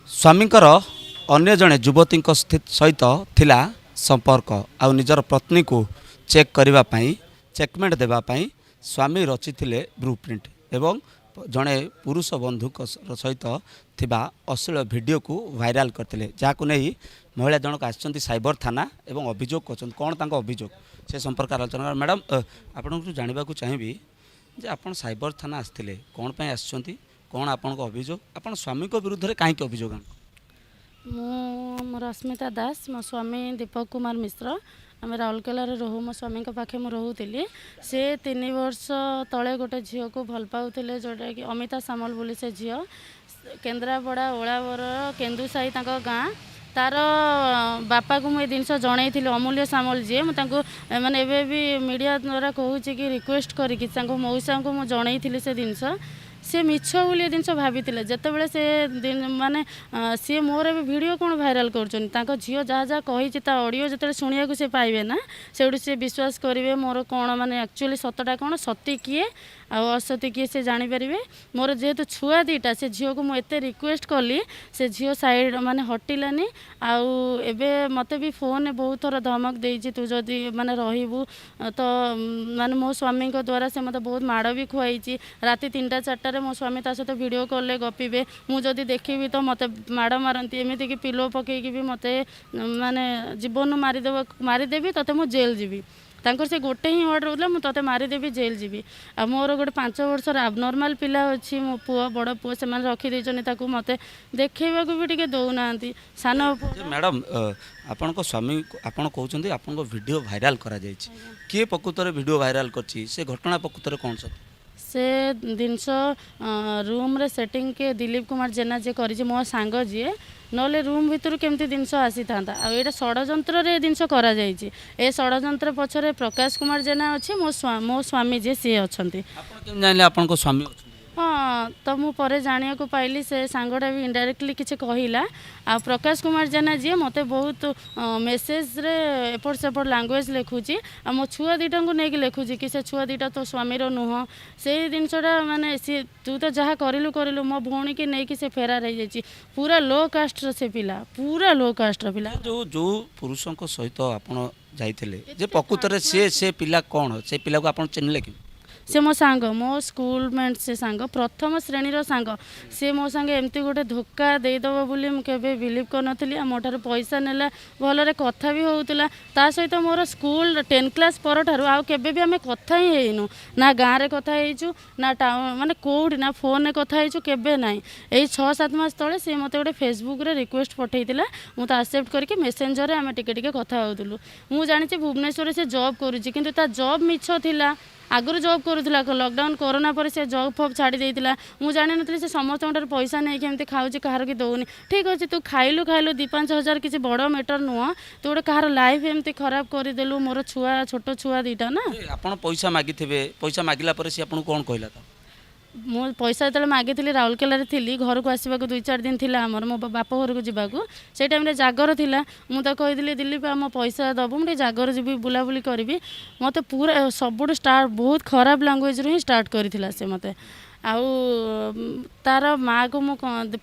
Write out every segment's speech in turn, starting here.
ସ୍ୱାମୀଙ୍କର ଅନ୍ୟ ଜଣେ ଯୁବତୀଙ୍କ ସହିତ ଥିଲା ସମ୍ପର୍କ। ଆଉ ନିଜର ପତ୍ନୀକୁ ଚେକ୍ କରିବା ପାଇଁ, ଚେକମେଟ୍ ଦେବା ପାଇଁ ସ୍ୱାମୀ ରଚିଥିଲେ ବ୍ଲୁ ପ୍ରିଣ୍ଟ ଏବଂ ଜଣେ ପୁରୁଷ ବନ୍ଧୁଙ୍କ ସହିତ ଥିବା ଅଶ୍ଳୀଳ ଭିଡ଼ିଓକୁ ଭାଇରାଲ କରିଥିଲେ, ଯାହାକୁ ନେଇ ମହିଳା ଜଣକ ଆସିଛନ୍ତି ସାଇବର ଥାନା ଏବଂ ଅଭିଯୋଗ କରିଛନ୍ତି। କ'ଣ ତାଙ୍କ ଅଭିଯୋଗ, ସେ ସମ୍ପର୍କରେ ଆଲୋଚନା। ମ୍ୟାଡ଼ାମ୍, ଆପଣଙ୍କଠୁ ଜାଣିବାକୁ ଚାହିଁବି ଯେ ଆପଣ ସାଇବର ଥାନା ଆସିଥିଲେ, କ'ଣ ପାଇଁ ଆସିଛନ୍ତି? କ'ଣ ଆପଣଙ୍କ ଅଭିଯୋଗ? ଆପଣ ସ୍ୱାମୀଙ୍କ ବିରୁଦ୍ଧରେ କାହିଁକି ଅଭିଯୋଗ ଆଣିଲେ? ମୁଁ ରଶ୍ମିତା ଦାସ, ମୋ ସ୍ୱାମୀ ଦୀପକ କୁମାର ମିଶ୍ର। ଆମେ ରାଉରକେଲାରେ ରହୁ। ମୋ ସ୍ୱାମୀଙ୍କ ପାଖେ ମୁଁ ରହୁଥିଲି। ସେ 3 ବର୍ଷ ତଳେ ଗୋଟେ ଝିଅକୁ ଭଲ ପାଉଥିଲେ, ଯେଉଁଟାକି ଅମିତା ସାମଲ ବୋଲି। ସେ ଝିଅ କେନ୍ଦ୍ରାପଡ଼ା ଓଳାବର କେନ୍ଦୁସାହି ତାଙ୍କ ଗାଁ। ତାର ବାପାକୁ ମୁଁ ଏ ଜିନିଷ ଜଣେଇଥିଲି, ଅମୂଲ୍ୟ ସାମଲ ଯିଏ। ମୁଁ ତାଙ୍କୁ ମାନେ ଏବେ ବି ମିଡ଼ିଆ ଦ୍ୱାରା କହୁଛି କି ରିକ୍ୱେଷ୍ଟ କରିକି ତାଙ୍କ ମଉସାଙ୍କୁ ମୁଁ ଜଣେଇଥିଲି ସେ ଜିନିଷ। ସେ ମିଛ ବୋଲି ଏ ଜିନିଷ ଭାବିଥିଲେ। ଯେତେବେଳେ ସେ ମାନେ ସିଏ ମୋର ଏବେ ଭିଡ଼ିଓ କ'ଣ ଭାଇରାଲ୍ କରୁଛନ୍ତି, ତାଙ୍କ ଝିଅ ଯାହା ଯାହା କହିଛି ତା ଅଡ଼ିଓ ଯେତେବେଳେ ଶୁଣିବାକୁ ସେ ପାଇବେ ନା, ସେଇଠୁ ସେ ବିଶ୍ୱାସ କରିବେ ମୋର କ'ଣ ମାନେ ଆକ୍ଚୁଆଲି ସତଟା କ'ଣ, ସତୀ କିଏ ଆଉ ଅସତୀ କିଏ ସେ ଜାଣିପାରିବେ। ମୋର ଯେହେତୁ ଛୁଆ ଦୁଇଟା, ସେ ଝିଅକୁ ମୁଁ ଏତେ ରିକ୍ୱେଷ୍ଟ କଲି, ସେ ଝିଅ ସାଇଡ଼୍ ମାନେ ହଟିଲାନି। ଆଉ ଏବେ ମୋତେ ବି ଫୋନ୍ରେ ବହୁତ ଥର ଧମକ ଦେଇଛି, ତୁ ଯଦି ମାନେ ରହିବୁ ତ ମାନେ ମୋ ସ୍ୱାମୀଙ୍କ ଦ୍ୱାରା ସେ ମୋତେ ବହୁତ ମାଡ଼ ବି ଖୁଆଇଛି। ରାତି 3ଟା 4ଟାରେ ମୋ ସ୍ୱାମୀ ତା ସହିତ ଭିଡ଼ିଓ କଲ୍ରେ ଗପିବେ, ମୁଁ ଯଦି ଦେଖିବି ତ ମୋତେ ମାଡ଼ ମାରନ୍ତି। ଏମିତିକି ପିଲୋ ପକେଇକି ବି ମୋତେ ମାନେ ଜୀବନରୁ ମାରିଦେବ, ମାରିଦେବି ତୋତେ, ମୁଁ ଜେଲ୍ ଯିବି। ତାଙ୍କର ସେ ଗୋଟେ ହିଁ ୱାର୍ଡ଼ ରହୁଥିଲା, ମୁଁ ତୋତେ ମାରିଦେବି, ଜେଲ୍ ଯିବି। ଆଉ ମୋର ଗୋଟେ 5 ବର୍ଷର ଆବନର୍ମାଲ୍ ପିଲା ଅଛି, ମୋ ପୁଅ, ବଡ଼ ପୁଅ। ସେମାନେ ରଖିଦେଇଛନ୍ତି ତାକୁ, ମୋତେ ଦେଖେଇବାକୁ ବି ଟିକେ ଦେଉନାହାନ୍ତି ସାନ ପୁଅ। ଯେ ମ୍ୟାଡ଼ାମ୍, ଆପଣଙ୍କ ସ୍ୱାମୀ, ଆପଣ କହୁଛନ୍ତି ଆପଣଙ୍କ ଭିଡ଼ିଓ ଭାଇରାଲ କରାଯାଇଛି। କିଏ ପ୍ରକୃତରେ ଭିଡ଼ିଓ ଭାଇରାଲ କରିଛି? ସେ ଘଟଣା ପ୍ରକୃତରେ କ'ଣ ସତ? ସେ ଜିନିଷ ରୁମ୍ରେ ସେଟିଂ କିଏ, ଦିଲୀପ କୁମାର ଜେନା ଯିଏ କରିଛି, ମୋ ସାଙ୍ଗ ଯିଏ। ନହେଲେ ରୁମ୍ ଭିତରୁ କେମିତି ଜିନିଷ ଆସିଥାନ୍ତା? ଆଉ ଏଇଟା ଷଡ଼ଯନ୍ତ୍ରରେ ଏ ଜିନିଷ କରାଯାଇଛି। ଏ ଷଡ଼ଯନ୍ତ୍ର ପଛରେ ପ୍ରକାଶ କୁମାର ଜେନା ଅଛି, ମୋ ସ୍ୱାମୀ ଯିଏ ସିଏ ଅଛନ୍ତି। ଆପଣ କେମିତି ଜାଣିଲେ ଆପଣଙ୍କ ସ୍ୱାମୀ ଅଛନ୍ତି? ହଁ, ତ ମୁଁ ପରେ ଜାଣିବାକୁ ପାଇଲି। ସେ ସାଙ୍ଗଟା ବି ଇନଡାଇରେକ୍ଟଲି କିଛି କହିଲା। ଆଉ ପ୍ରକାଶ କୁମାର ଜେନା ଯିଏ ମୋତେ ବହୁତ ମେସେଜରେ ଏପଟ ସେପଟ ଲାଙ୍ଗୁଏଜ ଲେଖୁଛି ଆଉ ମୋ ଛୁଆ ଦୁଇଟାଙ୍କୁ ନେଇକି ଲେଖୁଛି କି ସେ ଛୁଆ ଦୁଇଟା ତୋ ସ୍ୱାମୀର ନୁହଁ। ସେଇ ଜିନିଷଟା ମାନେ ସିଏ ତୁ ତ ଯାହା କରିଲୁ କରିଲୁ, ମୋ ଭଉଣୀକି ନେଇକି ସେ ଫେରାର ହେଇଯାଇଛି। ପୁରା ଲୋ କାଷ୍ଟର ସେ ପିଲା, ପୁରା ଲୋ କାଷ୍ଟର ପିଲା। ଯେଉଁ ଯେଉଁ ପୁରୁଷଙ୍କ ସହିତ ଆପଣ ଯାଇଥିଲେ ଯେ ପ୍ରକୃତରେ ସିଏ ସେ ପିଲା କ'ଣ? ସେ ପିଲାକୁ ଆପଣ ଚିହ୍ନିଲେ କି? ସେ ମୋ ସାଙ୍ଗ, ମୋ ସ୍କୁଲ ମେଟ୍। ସେ ସାଙ୍ଗ, ପ୍ରଥମ ଶ୍ରେଣୀର ସାଙ୍ଗ। ସେ ମୋ ସାଙ୍ଗେ ଏମିତି ଗୋଟେ ଧୋକା ଦେଇଦେବ ବୋଲି ମୁଁ କେବେ ବିଲିଭ୍ କରିନଥିଲି। ଆଉ ମୋ ଠାରୁ ପଇସା ନେଲା, ଭଲରେ କଥା ବି ହେଉଥିଲା। ତା ସହିତ ମୋର ସ୍କୁଲ 10 କ୍ଲାସ୍ ପରଠାରୁ ଆଉ କେବେ ବି ଆମେ କଥା ହିଁ ହେଇନୁ। ନା ଗାଁରେ କଥା ହେଇଛୁ, ନା ଟାଉନ୍ ମାନେ କେଉଁଠି, ନା ଫୋନ୍ରେ କଥା ହେଇଛୁ, କେବେ ନାହିଁ। ଏଇ 6-7 ମାସ ତଳେ ସେ ମୋତେ ଗୋଟେ ଫେସବୁକ୍ରେ ରିକ୍ୱେଷ୍ଟ ପଠାଇଥିଲା। ମୁଁ ତ ଆକ୍ସେପ୍ଟ କରିକି ମେସେଞ୍ଜରରେ ଆମେ ଟିକେ ଟିକେ କଥା ହେଉଥିଲୁ। ମୁଁ ଜାଣିଛି ଭୁବନେଶ୍ୱରରେ ସେ ଜବ୍ କରୁଛି, କିନ୍ତୁ ତା ଜବ୍ ମିଛ ଥିଲା। ଆଗରୁ ଜବ୍ କରୁଥିଲା, ଲକଡାଉନ୍ କରୋନା ପରେ ସେ ଜବ୍ ଫବ୍ ଛାଡ଼ି ଦେଇଥିଲା। ମୁଁ ଜାଣିନଥିଲି ସେ ସମସ୍ତଙ୍କ ଠାରୁ ପଇସା ନେଇକି ଏମିତି ଖାଉଛି, କାହାର କି ଦେଉନି। ଠିକ୍ ଅଛି, ତୁ ଖାଇଲୁ ଖାଇଲୁ 2-5 ହଜାର, କିଛି ବଡ଼ ମ୍ୟାଟର୍ ନୁହଁ। ତୁ ଗୋଟେ କାହାର ଲାଇଫ୍ ଏମିତି ଖରାପ କରିଦେଲୁ। ମୋର ଛୁଆ, ଛୋଟ ଛୁଆ ଦୁଇଟା ନା। ଯେ ଆପଣ ପଇସା ମାଗିଥିବେ, ପଇସା ମାଗିଲା ପରେ ସେ ଆପଣଙ୍କୁ କ'ଣ କହିଲା ତ? ମୁଁ ପଇସା ଯେତେବେଳେ ମାଗିଥିଲି, ରାଉରକେଲାରେ ଥିଲି। ଘରକୁ ଆସିବାକୁ 2-4 ଦିନ ଥିଲା ଆମର, ମୋ ବାପ ଘରକୁ ଯିବାକୁ। ସେଇ ଟାଇମ୍ରେ ଜାଗର ଥିଲା। ମୁଁ ତାକୁ କହିଥିଲି, ଦିଲୀପ, ଆମ ପଇସା ଦେବୁ, ମୁଁ ଟିକେ ଜାଗର ଯିବି, ବୁଲାବୁଲି କରିବି। ମୋତେ ପୁରା ସବୁଠୁ ଷ୍ଟାର୍ଟ ବହୁତ ଖରାପ ଲାଙ୍ଗୁଏଜରୁ ହିଁ ଷ୍ଟାର୍ଟ କରିଥିଲା ସେ ମୋତେ। ଆଉ ତାର ମାଆକୁ ମୁଁ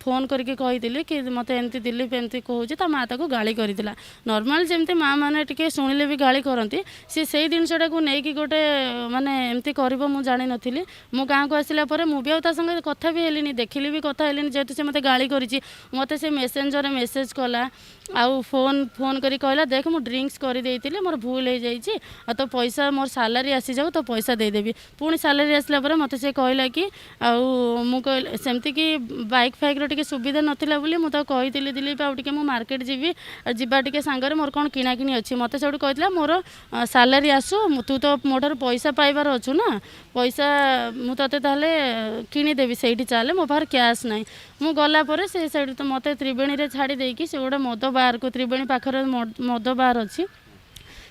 ଫୋନ୍ କରିକି କହିଥିଲି କି ମୋତେ ଏମିତି ଦିଲୀପ ଏମିତି କହୁଛି। ତା ମାଆ ତାକୁ ଗାଳି କରିଥିଲା। ନର୍ମାଲ୍ ଯେମିତି ମାଆ ମାନେ ଟିକେ ଶୁଣିଲେ ବି ଗାଳି କରନ୍ତି, ସେ ସେଇ ଜିନିଷଟାକୁ ନେଇକି ଗୋଟେ ମାନେ ଏମିତି କରିବ ମୁଁ ଜାଣିନଥିଲି। ମୁଁ ଗାଁକୁ ଆସିଲା ପରେ ମୁଁ ବି ଆଉ ତା ସାଙ୍ଗରେ କଥା ବି ହେଲିନି, ଦେଖିଲି ବି କଥା ହେଲିନି, ଯେହେତୁ ସେ ମୋତେ ଗାଳି କରିଛି। ମୋତେ ସେ ମେସେଞ୍ଜରରେ ମେସେଜ୍ କଲା ଆଉ ଫୋନ୍ ଫୋନ୍ କରି କହିଲା, ଦେଖ, ମୁଁ ଡ୍ରିଙ୍କସ୍ କରିଦେଇଥିଲି, ମୋର ଭୁଲ ହେଇଯାଇଛି, ଆଉ ତୋ ପଇସା ମୋର ସାଲାରୀ ଆସିଯାଉ, ତୋ ପଇସା ଦେଇଦେବି। ପୁଣି ସାଲାରୀ ଆସିଲା ପରେ ମୋତେ ସେ କହିଲା କି, ଆଉ ମୁଁ କହିଲି ସେମିତିକି ବାଇକ୍ ଫାଇକ୍ର ଟିକେ ସୁବିଧା ନଥିଲା ବୋଲି ମୁଁ ତାକୁ କହିଥିଲି, ଦିଲୀପ, ଆଉ ଟିକେ ମୁଁ ମାର୍କେଟ ଯିବି ଆଉ ଯିବା ଟିକେ ସାଙ୍ଗରେ, ମୋର କ'ଣ କିଣାକିଣି ଅଛି। ମୋତେ ସେଇଠୁ କହିଥିଲା, ମୋର ସାଲାରୀ ଆସୁ, ତୁ ତ ମୋ ଠାରୁ ପଇସା ପାଇବାର ଅଛୁ ନା, ପଇସା ମୁଁ ତୋତେ ତାହେଲେ କିଣିଦେବି, ସେଇଠି ଚାଲେ, ମୋ ପାଖରେ କ୍ୟାସ୍ ନାହିଁ। ମୁଁ ଗଲା ପରେ ସେ ସେଇଠୁ ତ ମୋତେ ତ୍ରିବେଣୀରେ ଛାଡ଼ି ଦେଇକି ସେ ଗୋଟେ ମଦ ବାର୍କୁ, ତ୍ରିବେଣୀ ପାଖରେ ମଦ ବାର୍ ଅଛି,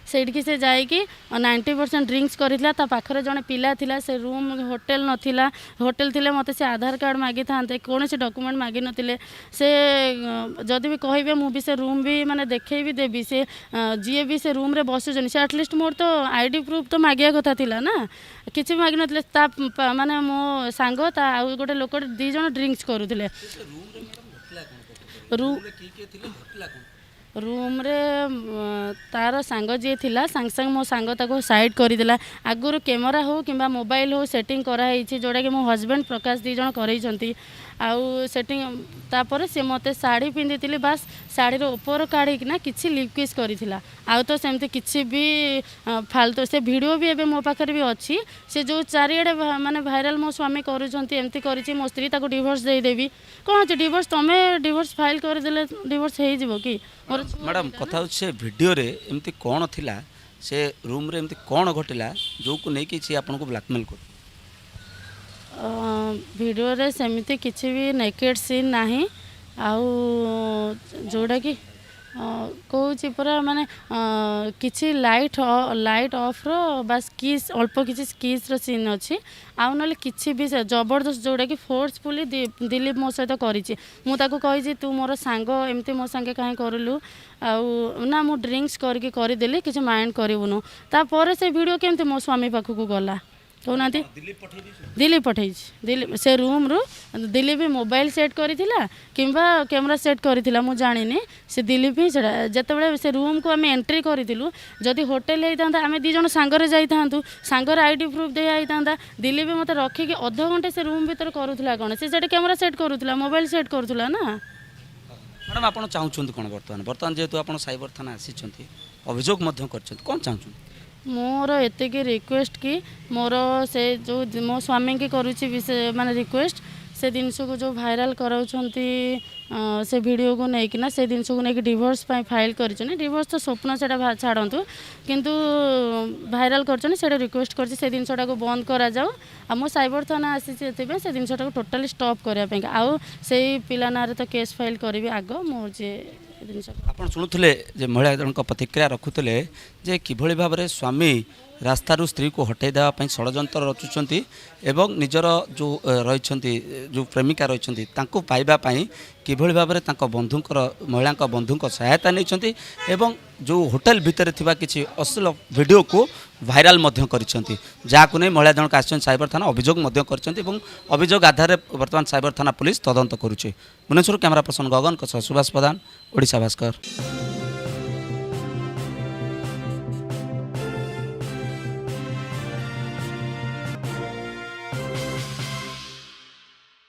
ସେଇଠିକି ସେ ଯାଇକି 90% ଡ୍ରିଙ୍କସ୍ କରିଥିଲା। ତା ପାଖରେ ଜଣେ ପିଲା ଥିଲା। ସେ ରୁମ୍, ହୋଟେଲ ନଥିଲା। ହୋଟେଲ ଥିଲେ ମୋତେ ସେ ଆଧାର କାର୍ଡ଼ ମାଗିଥାନ୍ତେ, କୌଣସି ଡକୁମେଣ୍ଟ ମାଗିନଥିଲେ ସେ। ଯଦି ବି କହିବେ, ମୁଁ ବି ସେ ରୁମ୍ ବି ମାନେ ଦେଖେଇ ବି ଦେବି। ସେ ଯିଏ ବି ସେ ରୁମ୍ରେ ବସୁଛନ୍ତି, ସେ ଆଟଲିଷ୍ଟ ମୋର ତ ଆଇଡ଼ି ପ୍ରୁଫ୍ ତ ମାଗିବା କଥା ଥିଲା ନା? କିଛି ବି ମାଗିନଥିଲେ। ତା ମାନେ ମୋ ସାଙ୍ଗ ତା ଆଉ ଗୋଟେ ଲୋକଟେ, 2 ଜଣ ଡ୍ରିଙ୍କସ୍ କରୁଥିଲେ। ରୁ ରୁମ୍ରେ ତାର ସାଙ୍ଗ ଯିଏ ଥିଲା, ସାଙ୍ଗେ ସାଙ୍ଗେ ମୋ ସାଙ୍ଗ ତାକୁ ସାଇଡ଼୍ କରିଦେଲା। ଆଗରୁ କ୍ୟାମେରା ହେଉ କିମ୍ବା ମୋବାଇଲ ହେଉ, ସେଟିଂ କରାହେଇଛି, ଯେଉଁଟାକି ମୋ ହଜବେଣ୍ଡ ପ୍ରକାଶ ଦୁଇ ଜଣ କରେଇଛନ୍ତି। ଆଉ ସେଟିଂ ତାପରେ ସେ ମୋତେ ଶାଢ଼ୀ ପିନ୍ଧିଥିଲି, ବାସ୍ ଶାଢ଼ୀର ଉପର କାଢ଼ିକିନା କିଛି ଲିପ୍ କିସ୍ କରିଥିଲା। ଆଉ ତ ସେମିତି କିଛି ବି ଫାଲତୁ ସେ ଭିଡ଼ିଓ ବି ଏବେ ମୋ ପାଖରେ ବି ଅଛି। ସେ ଯେଉଁ ଚାରିଆଡ଼େ ମାନେ ଭାଇରାଲ ମୋ ସ୍ୱାମୀ କରୁଛନ୍ତି, ଏମିତି କରିଛି ମୋ ସ୍ତ୍ରୀ, ତାକୁ ଡିଭୋର୍ସ ଦେଇଦେବି। କ'ଣ ଅଛି ଡିଭୋର୍ସ? ତମେ ଡିଭୋର୍ସ ଫାଇଲ୍ କରିଦେଲେ ଡିଭୋର୍ସ ହେଇଯିବ କି? ମୋର ମ୍ୟାଡ଼ାମ୍, କଥା ହେଉଛି ସେ ଭିଡ଼ିଓରେ ଏମିତି କ'ଣ ଥିଲା, ସେ ରୁମ୍ରେ ଏମିତି କ'ଣ ଘଟିଲା, ଯେଉଁକୁ ନେଇକି ସେ ଆପଣଙ୍କୁ ବ୍ଲାକମେଲ୍ କରୁ? ଭିଡ଼ିଓରେ ସେମିତି କିଛି ବି ନେକେଡ଼ ସିନ୍ ନାହିଁ। ଆଉ ଯେଉଁଟାକି କହୁଛି ପୁରା ମାନେ କିଛି ଲାଇଟ୍ ଅଫ୍ର ବାସ୍ କିସ୍, ଅଳ୍ପ କିଛି କିସ୍ର ସିନ୍ ଅଛି, ଆଉ ନହେଲେ କିଛି ବି ସେ ଜବରଦସ୍ତ ଯେଉଁଟାକି ଫୋର୍ସଫୁଲି ଦିଲୀପ ମୋ ସହିତ କରିଛି। ମୁଁ ତାକୁ କହିଛି, ତୁ ମୋର ସାଙ୍ଗ, ଏମିତି ମୋ ସାଙ୍ଗେ କାହିଁ କରିଲୁ? ଆଉ ନା, ମୁଁ ଡ୍ରିଙ୍କସ୍ କରିକି କରିଦେଲି, କିଛି ମାଇଣ୍ଡ କରିବୁନୁ। ତାପରେ ସେ ଭିଡ଼ିଓ କେମିତି ମୋ ସ୍ୱାମୀ ପାଖକୁ ଗଲା, କହୁନାହାନ୍ତି? ଦିଲୀପ ପଠେଇଛି। ଦିଲୀପ ସେ ରୁମ୍ରୁ, ଦିଲୀପ ମୋବାଇଲ ସେଟ୍ କରିଥିଲା କିମ୍ବା କ୍ୟାମେରା ସେଟ୍ କରିଥିଲା ମୁଁ ଜାଣିନି। ସେ ଦିଲୀପ ହିଁ ସେଟା, ଯେତେବେଳେ ସେ ରୁମ୍କୁ ଆମେ ଏଣ୍ଟ୍ରି କରିଥିଲୁ, ଯଦି ହୋଟେଲ ହେଇଥାନ୍ତା ଆମେ ଦୁଇ ଜଣ ସାଙ୍ଗରେ ଯାଇଥାନ୍ତୁ, ସାଙ୍ଗରେ ଆଇଡି ପ୍ରୁଫ୍ ଦିଆ ହେଇଥାନ୍ତା। ଦିଲୀପ ମୋତେ ରଖିକି ଅଧଘଣ୍ଟେ ସେ ରୁମ୍ ଭିତରେ କରୁଥିଲା କ'ଣ? ସେ ସେଠି କ୍ୟାମେରା ସେଟ୍ କରୁଥିଲା, ମୋବାଇଲ ସେଟ୍ କରୁଥିଲା ନା। ମ୍ୟାଡ଼ାମ୍, ଆପଣ ଚାହୁଁଛନ୍ତି କ'ଣ ବର୍ତ୍ତମାନ? ବର୍ତ୍ତମାନ ଯେହେତୁ ଆପଣ ସାଇବର ଥାନା ଆସିଛନ୍ତି, ଅଭିଯୋଗ ମଧ୍ୟ କରିଛନ୍ତି, କ'ଣ ଚାହୁଁଛନ୍ତି? ମୋର ଏତିକି ରିକ୍ୱେଷ୍ଟ କି ମୋର ସେ ଯେଉଁ ମୋ ସ୍ୱାମୀକି କରୁଛି ବି ସେ ମାନେ ରିକ୍ୱେଷ୍ଟ, ସେ ଜିନିଷକୁ ଯେଉଁ ଭାଇରାଲ୍ କରାଉଛନ୍ତି, ସେ ଭିଡ଼ିଓକୁ ନେଇକିନା, ସେ ଜିନିଷକୁ ନେଇକି ଡିଭୋର୍ସ ପାଇଁ ଫାଇଲ୍ କରିଛନ୍ତି। ଡିଭୋର୍ସ ତ ସ୍ୱପ୍ନ, ସେଇଟା ଛାଡ଼ନ୍ତୁ, କିନ୍ତୁ ଭାଇରାଲ୍ କରିଛନ୍ତି, ସେଇଟା ରିକ୍ୱେଷ୍ଟ କରିଛି ସେ ଜିନିଷଟାକୁ ବନ୍ଦ କରାଯାଉ। ଆଉ ମୁଁ ସାଇବର ଥାନା ଆସିଛି ଏଥିପାଇଁ, ସେ ଜିନିଷଟାକୁ ଟୋଟାଲି ଷ୍ଟପ୍ କରିବା ପାଇଁ। ଆଉ ସେଇ ପିଲା ନାଁରେ ତ କେସ୍ ଫାଇଲ୍ କରିବି ଆଗ ମୁଁ ଯିଏ ଏ ଜିନିଷ। ଆପଣ ଶୁଣୁଥିଲେ ଯେ ମହିଳା ଜଣଙ୍କ ପ୍ରତିକ୍ରିୟା ରଖୁଥିଲେ ଯେ କିଭଳି ଭାବରେ ସ୍ୱାମୀ ରାସ୍ତାରୁ ସ୍ତ୍ରୀକୁ ହଟାଇ ଦେବା ପାଇଁ ଷଡ଼ଯନ୍ତ୍ର ରଚୁଛନ୍ତି ଏବଂ ନିଜର ଯେଉଁ ରହିଛନ୍ତି, ଯେଉଁ ପ୍ରେମିକା ରହିଛନ୍ତି, ତାଙ୍କୁ ପାଇବା ପାଇଁ କିଭଳି ଭାବରେ ତାଙ୍କ ବନ୍ଧୁଙ୍କର, ମହିଳାଙ୍କ ବନ୍ଧୁଙ୍କ ସହାୟତା ନେଇଛନ୍ତି ଏବଂ ଯେଉଁ ହୋଟେଲ ଭିତରେ ଥିବା କିଛି ଅଶ୍ଳୀଳ ଭିଡ଼ିଓକୁ ଭାଇରାଲ ମଧ୍ୟ କରିଛନ୍ତି, ଯାହାକୁ ନେଇ ମହିଳା ଜଣକ ଆସିଛନ୍ତି ସାଇବର ଥାନା, ଅଭିଯୋଗ ମଧ୍ୟ କରିଛନ୍ତି ଏବଂ ଅଭିଯୋଗ ଆଧାରରେ ବର୍ତ୍ତମାନ ସାଇବର ଥାନା ପୁଲିସ ତଦନ୍ତ କରୁଛି। ଭୁବନେଶ୍ୱର କ୍ୟାମେରା ପର୍ସନ ଗଗନଙ୍କ ସହ ସୁଭାଷ ପ୍ରଧାନ, ଓଡ଼ିଶା ଭାସ୍କର।